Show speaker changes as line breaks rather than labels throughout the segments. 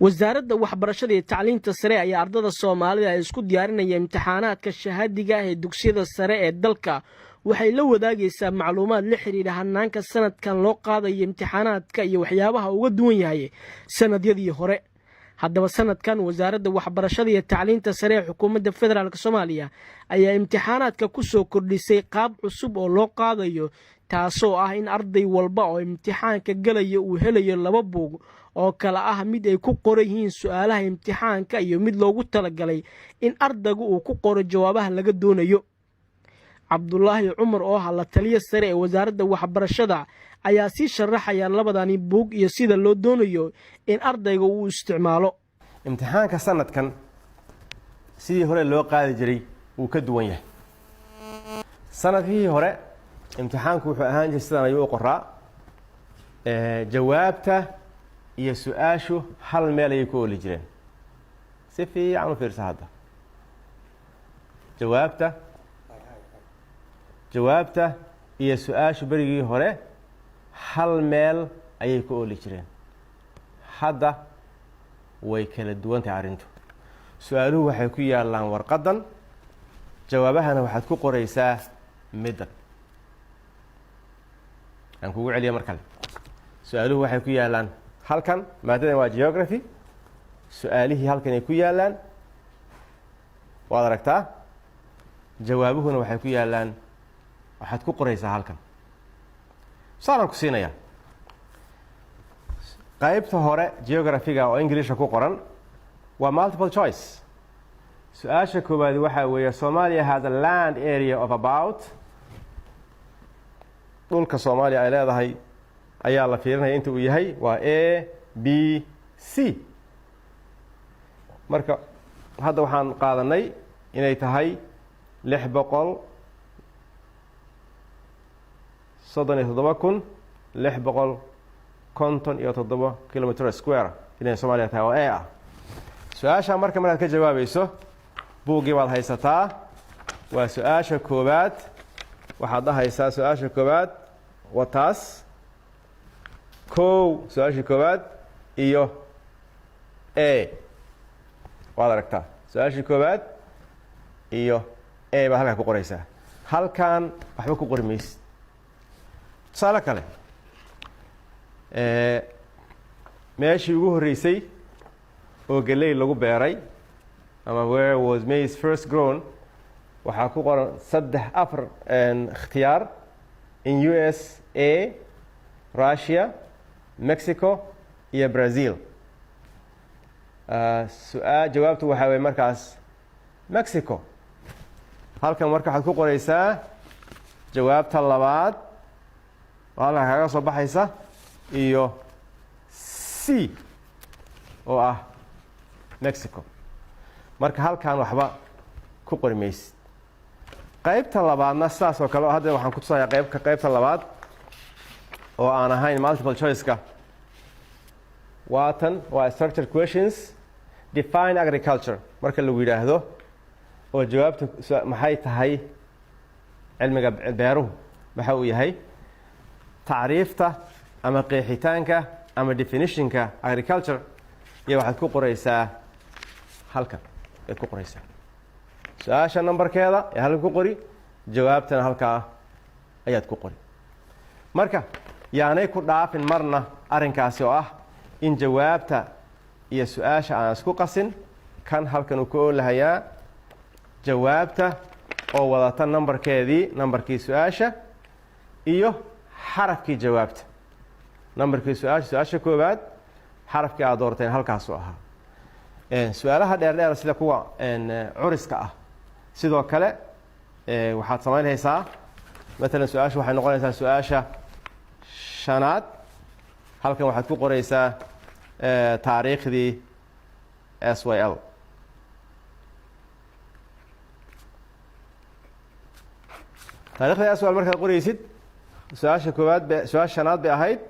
Wasaaradda Waxbarashada iyo Tacliinta Sare ayaa ardada Soomaalida ay isku diyaarinaya imtixaanaadka shahaadiga ah ee dugsiyada sare ee dalka waxay la wadaagaysaa macluumaad la xidhiidha hanaanka sanadkan loo qaadayo imtixaanaadka iyo waxyaabaha uga duwan yahay sanadyadii hore. Haddaba, sanadkan Wasaaradda Waxbarashada iyo Tacliinta Sare ee Xukuumadda Federaalka Soomaaliya ayaa imtixaanaadka ku soo kordhisay qaab cusub oo loo qaadayo, taasoo ah in arday walba oo imtixaanka galaya uu helayo laba buug oo kale ah, mid ay ku qoran yihiin su-aalaha imtixaanka iyo mid loogu talagalay in ardaygu uu ku qoro jawaabaha laga doonayo. Cabdulaahi Cumar oo ah la taliyo sare ee Wasaaradda Waxbarashada ayaa sii sharaxaya labadani buug iyo sida loo doonayo in ardayga uu isticmaalo.
Imtixaanka sanadkan sidii hore loo qaadi jiray wuu ka duwan yahay. Sanadkii hore imtixaanku wuxuu ahaan jiray sidan ayuu u qoraa: jawaabta iyo su-aashu hal meel ayay ku ooli jireen. Si fiican u fiirsa hadda. Jawaabta iyo su-aashu berigii hore hal meel ayay ku ooli jireen. Hadda way kala duwan tahay arrintu. Su-aaluhu waxay ku yaallaan warqaddan, jawaabahana waxaad ku qoraysaa middan. Aan kugu celiya mar kale. Su-aaluhu waxay ku yaallaan halkan. Maadadan waa geography. Su-aalihii halkan ay ku yaallaan, waad aragtaa. Jawaabuhuna waxay ku yaallaan, waxaad ku qoraysaa halkan. Tusaalaan ku siinayaa. Qaybta hore geography-ga oo Inglisha ku qoran waa multiple choice. Su-aasha koowaadi waxaa weeye: "Somalia has a land area of about." Dhulka Soomaaliya ay leedahay ayaa la fiirinaya inta uu yahay. Waa A, B, C. Marka hadda waxaan qaadanay inay tahay 637,657 kilometer square inay Soomaaliya tahay oo A ah. Su-aasha marka markaad ka jawaabayso, buuggii baad haysataa, waa su-aasha koowaad. Waxaad dhahaysaa su-aasha koowaad waa taas kow, su-aashii koowaad iyo A. Waad aragtaa, su-aashii koowaad iyo A baad halkaa ku qoraysaa. Halkan waxba ku qori maysid. Tusaale kale, meeshii ugu horreysay oo geley lagu beeray ama "Where was maize first grown?" Waxaa ku qoran saddex, afar ikhtiyaar: in USA, Russia, Mexico iyo Brazil. Su-aa jawaabtu waxaa weye markaas Mexico. Halkan marka waxaad ku qoraysaa jawaabta labaad oo halkan kaga soo baxaysa iyo C oo ah Mexico. Marka halkan waxba ku qori maysid. Qaybta labaadna sidaas oo kale. Oo hadda waxaan ku tusayaa qaybka, qaybta labaad oo aan ahayn multiple choice-ka. Waa tan, waa structure questions. "Define agriculture" marka lagu yidhaahdo oo jawaabta maxay tahay cilmiga beeruhu, waxa uu yahay tacriifta ama qeexitaanka ama definition-ka agriculture, iyo waxaad ku qoraysaa halkan ayaad ku qoraysaa su-aasha number-keeda ee halkan ku qori, jawaabtana halkaa ayaad ku qori. Marka yaanay ku dhaafin marna arrinkaasi oo ah in jawaabta iyo su-aasha aan isku qasin. Kan halkan uu ka oolahayaa jawaabta oo wadata number-keedii, number-kii su-aasha iyo xarafkii jawaabta. Number-kii su-aasha, su-aasha koowaad, xarafkii aad doorteen halkaasuu ahaa. Su-aalaha dheer dheer sida kuwa curiska ah sidoo kale waxaad samaynaysaa, matalan su-aasha waxay noqonaysaa su-aasha shanaad. Halkan waxaad ku qoraysaa taariikhdii SYL. Taariikhdii SYL markaad qoraysid, su-aasha koowaad ba, su-aasha shanaad bay ahayd,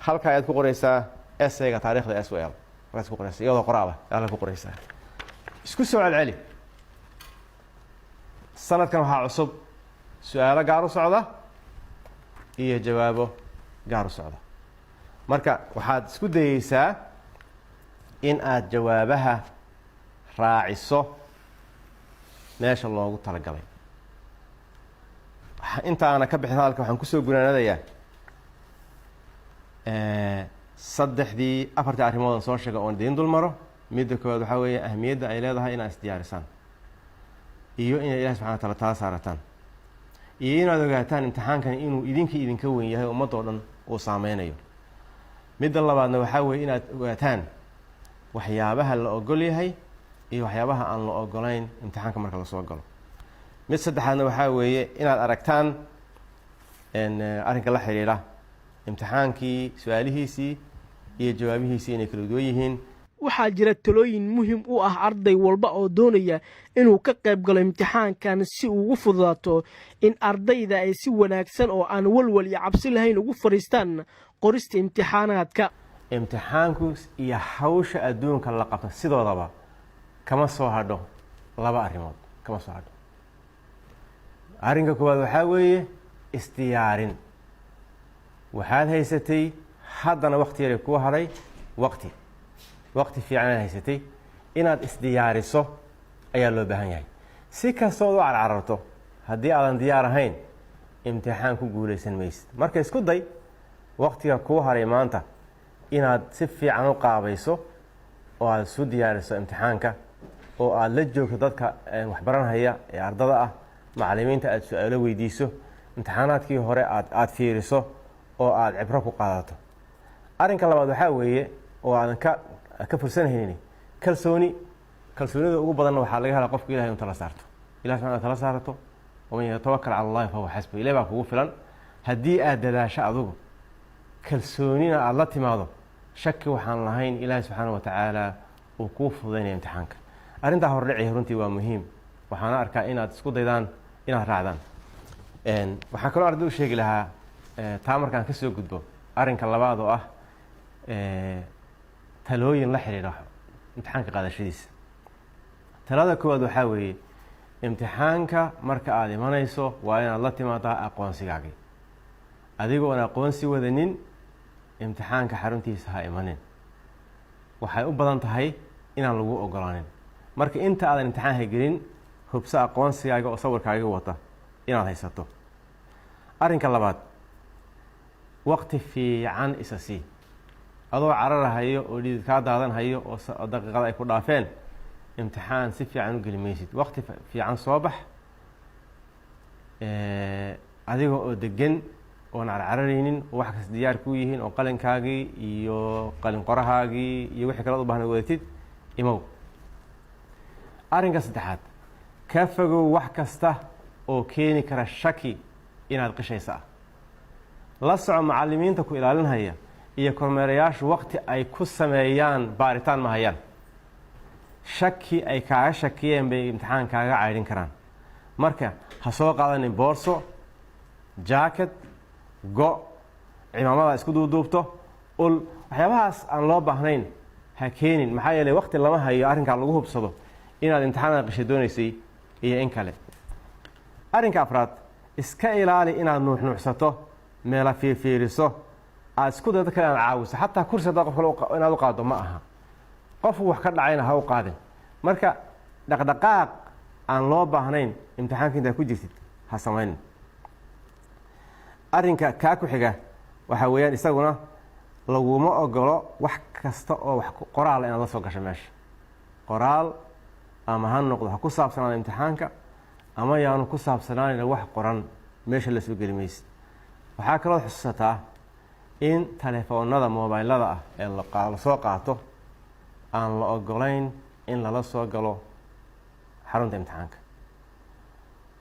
halka ayaad ku qoraysaa essayga taarikhda SYL. Markaad ku qoraysa iyadoo qoraala halka ku qoraysaa. Isku soo celceli. Sanadkan waxaa cusub su-aalo gaar u socda iyo jawaabo gaar u socda. Marka waxaad isku dayeysaa In aad jawaabaha raaciso meesha loogu talagalay. Intaana ka bixin hadalka, waxaan kusoo gunaanadayaa saddexdii, afartii arrimood aan soo sheegay oon idiin dul maro. Midda koowaad waxaa weeye ahmiyadda ay leedahay inaad isdiyaarisaan iyo inaad Ilahi subxana wa taala tala saarataan iyo inaad ogaataan imtixaankani inuu idinka idinka weyn yahay, ummadda oo dhan uu saameynayo. Midda labaadna waxaa weeye inaad ogaataan waxyaabaha la ogol yahay iyo waxyaabaha aan la ogolayn imtixaanka marka lasoo galo. Mid saddexaadna waxaa weeye inaad aragtaan arrinka la xidhiidha imtixaankii, su-aalihiisii iyo jawaabihiisii inay kala duwan yihiin.
Waxaa jira talooyin muhiim u ah arday walba oo doonaya inuu ka qayb galo imtixaankan, si ugu fududaato in ardayda ay si wanaagsan oo aan walwal iyo cabsi lahayn ugu fadhiistaan qorista imtixaanaadka.
Imtixaanku iyo hawsha adduunka la qabto sidoodaba kama soo hadho laba arrimood, kama soo hadho. Arrinka koowaad waxaa weeye isdiyaarin. Waxaad haysatay haddana wakti yaray kuu hadhay, waqti fiicanaad haysatay. Inaad isdiyaariso ayaa loo baahan yahay. Si kastood u carcararto, haddii aadan diyaar ahayn, imtixaan ku guulaysan maysid. Marka isku day waqtiga kuu haray maanta inaad si fiican u qaabayso oo aada isu diyaariso imtixaanka, oo aada la joogto dadka waxbaranhaya ee ardada ah, macalimiinta aada su-aalo weydiiso, imtixaanaadkii hore aad fiiriso oo aada cibro ku qaadato. Arrinka labaad waxaa weeye oo aadan ka fursanhaynin kalsooni. Kalsoonida ugu badanna waxaa laga helaa qofka Ilahay un tala saarto, Ilahi subxana tala saarto. ومن يتوكل على الله فهو حسبه. Ilahi baa kugu filan. Haddii aad dadaasho adugu, kalsoonina aada la timaado, shaki waxaan lahayn Ilaahi subxaana wa tacaala uu kuu fududaynaya imtixaanka. Arrintaa hordhici runtii waa muhiim, waxaana arkaa inaad isku daydaan inaad raacdaan. Waxaan kaloo arday u sheegi lahaa, taa markaan kasoo gudbo, arrinka labaad oo ah talooyin la xidhiidha imtixaanka qaadashadiisa. Talada koowaad waxaa weeye, imtixaanka marka aada imanayso waa inaad la timaadaa aqoonsigaagii. Adigoon aqoonsi wadanin imtixaanka xaruntiisa ha imanin. Waxay u badan tahay inaan lagu ogolaanin. Marka inta aadan imtixaanka gelin, hubso aqoonsigaaga oo sawirkaaga wata inaad haysato. Arrinka labaad, waqti fiican isa sii. Adoo cararahayo oo dhidid kaa daadanhayo oo daqiiqada ay ku dhaafeen, imtixaan si fiican u geli maysid. Waqti fiican soo bax, adiga oo degan oon carcararaynin oo wax kasta diyaar ku yihiin, oo qalinkaagii iyo qalin qorahaagii iyo wixii kale u baahna wadatid, imow. Arrinka saddexaad, ka fogow wax kasta oo keeni kara shaki inaad qishaysa ah. La soco, macallimiinta ku ilaalinhaya iyo kormeerayaashu waqti ay ku sameeyaan baaritaan ma hayaan. Shaki ay kaaga shakiyeen bay imtixaan kaaga caydhin karaan. Marka ha soo qaadanin boorso, jacket, go', cimaamada isku duuduubto, ul, waxyaabahaas aan loo baahnayn ha keenin. Maxaa yeeley waqti lama hayo arrinkaa lagu hubsado inaad imtixaanada qisha doonaysay iyo in kale. Arrinka afraad, iska ilaali inaad nuuxnuuxsato, meela fiirfiiriso, aada isku day dad kale inaad caawiso. Xataa kursi haddaad qof kale inaad u qaaddo ma aha, qofku wax ka dhacayna ha u qaadin. Marka dhaqdhaqaaq aan loo baahnayn imtixaanka intaad ku jirtid ha samaynin. Arrinka kaa ku xiga waxaa weeyaan, isaguna laguma ogolo wax kasta oo wax qoraala inaad la soo gasho meesha. Qoraal ama ha noqdo, ha ku saabsanaado imtixaanka ama yaanu ku saabsanaanayna, wax qoran meesha la soo geli maysid. Waxaa kaloo xusuusataa in telefoonada mobaylada ah ee lasoo qaato aan la ogolayn in lala soo galo xarunta imtixaanka.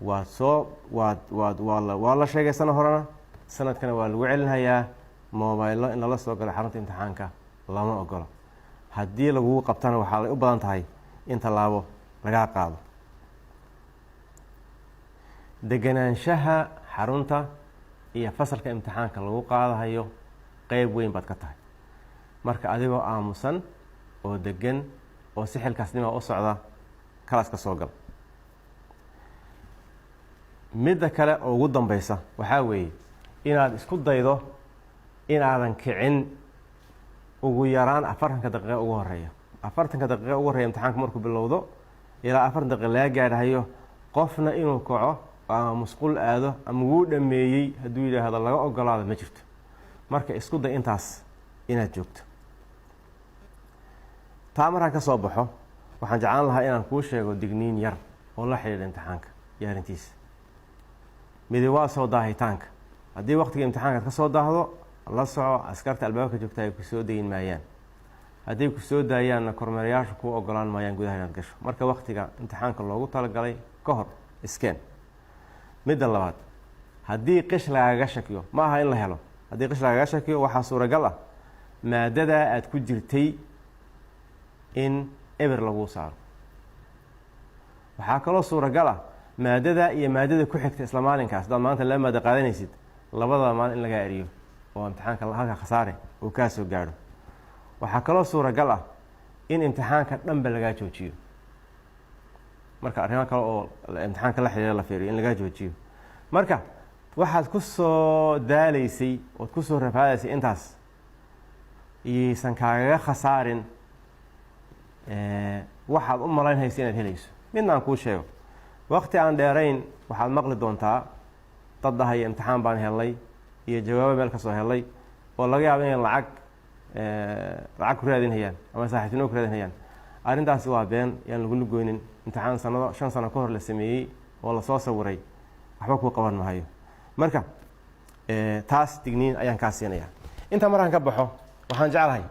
Waad soo waad waad waa la waa la sheegay sano horena, sanadkana waa lagu celinhayaa. Mobaylo in lala soo galo xarunta imtixaanka lama ogolo. Haddii lagugu qabtana, waxaa u badan tahay in tallaabo lagaa qaado. Deganaanshaha xarunta iyo fasalka imtixaanka lagu qaadahayo qeyb weyn baad ka tahay. Marka adigoo aamusan oo degan oo si xilkaasnima u socda kalaaska soo gal. Midda kale oo ugu dambeysa waxaa weeye inaad isku daydo inaadan kicin ugu yaraan 40-ka daqiiqa ugu horeeya. 40-ka daqiiqa ugu horreya imtixaanka markuu bilowdo ilaa 40 daqiiqa laga gaadhayo, qofna inuu kaco ama musqul aado ama wuu dhameeyey hadduu yidhaahdo laga ogolaado ma jirto. Marka isku day intaas inaad joogto. Taa markaan ka soo baxo, waxaan jeclaan lahaa inaan kuu sheego digniin yar oo la xidhiidha imtixaanka iyo arrintiisa. Midi waa soo daahitaanka. Haddii waqtiga imtixaankaad ka soo daahdo, la soco, askarta albaabka joogta ay kusoo dayin maayaan. Hadday ku soo daayaanna, kormeerayaashu kuu ogolaan maayaan gudaha inaad gasho. Marka waqtiga imtixaanka loogu talagalay ka hor iskeen. Midda labaad, haddii qish lagaga shakiyo, ma aha in la helo, haddii qish lagaga shakiyo, waxaa suuragal ah maadadaa aad ku jirtay in eber laguu saaro. Waxaa kaloo suuragal ah maadada iyo maadada ku xigta isla maalinkaas, haddaad maanta laba maado qaadanaysid, labada maalin in lagaa eriyo oo imtixaanka halka khasaare uu kaa soo gaadho. Waxaa kaloo suuragal ah in imtixaanka dhanba lagaa joojiyo, marka arrimo kale oo imtixaanka la xiriira la fiiriyo, in lagaa joojiyo. Marka waxaad ku soo daalaysay ood ku soo rafaadaysay intaas iyaysan kaagaga khasaarin waxaad u malaynhaysa inaad helayso. Midna aan kuu sheego, waqti aan dheerayn waxaad maqli doontaa dad dhahaya imtixaan baan helnay iyo jawaabo meel ka soo helay, oo laga yaabo inay lacag ku raadinhayaan ama saaxiibtinimo ku raadinhayaan. Arrintaasi waa been, yaan lagu lugoynin. Imtixaan sanado 5 sano ka hor la sameeyey oo lasoo sawiray waxba kuu qaban mahayo. Marka taas digniin ayaan kaa siinaya. Intaa markaan ka baxo, waxaan jeclahay